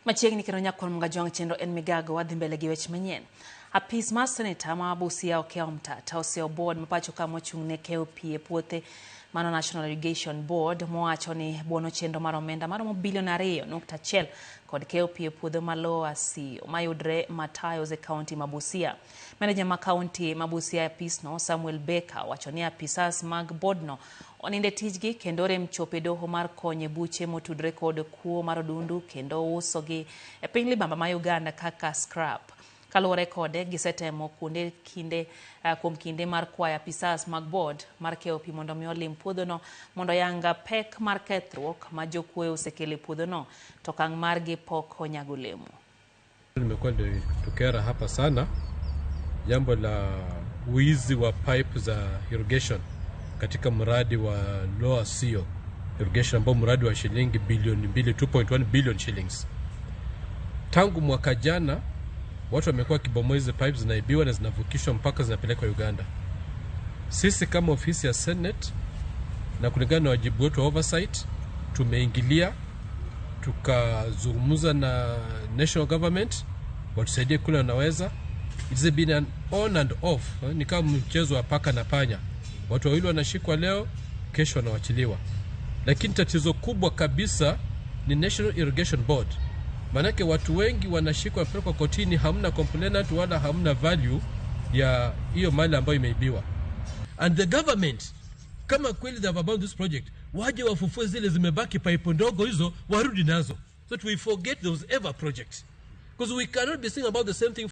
Machiegni kendo nyakwar Mgajwang' chenro en migago wadhi mbele gi weche manyien. Apis mar seneta ma Busia Okiya Omtata oseyo board ma pacho ka mochung' ne keyo pi e puothe mano National Irrigation Board mowacho ni buono chenro mar omenda maromo bilion 2.1 kod keyo pi e puodho ma Lower Asiyo mayudre Matayos e kaunti ma Busia. Meneja ma kaunti ma Busia e apisno Samuel Baker owacho ni apisas mag boardno oninde tijgi kendo orem chopo e doho mar konyo e buche motudore kod kuo mar odundu kendo usogi e piny libamba ma Uganda kaka scrap. Kaluwore kode, gisetemo kuonde kinde kuom kinde mar kwayo apisas mag board mar keyo pi mondo mi olim puodhono mondo oyanga pek mar kethruok ma jokuoye osekelo e puodhono to okang' margi pok onyago olemo. Limekuwa likitukera hapa sana jambo la wizi wa pipe za irrigation katika mradi wa Lower Sio irrigation ambao mradi wa shilingi bilioni 2, 2.1 billion shillings. Tangu mwaka jana watu wamekuwa wakibomoa hizi pipes, zinaibiwa na zinavukishwa mpaka zinapelekwa Uganda. Sisi kama ofisi ya Senate na kulingana na wajibu wetu wa oversight tumeingilia, tukazungumza na national government watusaidie kule wanaweza. It's been an on and off, ni kama mchezo wa paka na panya. Watu wawili wanashikwa leo, kesho wanawachiliwa. Lakini tatizo kubwa kabisa ni National Irrigation Board. Maanake watu wengi wanashikwa wanapelekwa kotini, hamna complainant wala hamna value ya hiyo mali ambayo imeibiwa. And the government, kama kweli they have abandoned this project, waje wafufue zile zimebaki pipe ndogo hizo, warudi nazo, so that we forget there was ever project, because we cannot be saying about the same thing.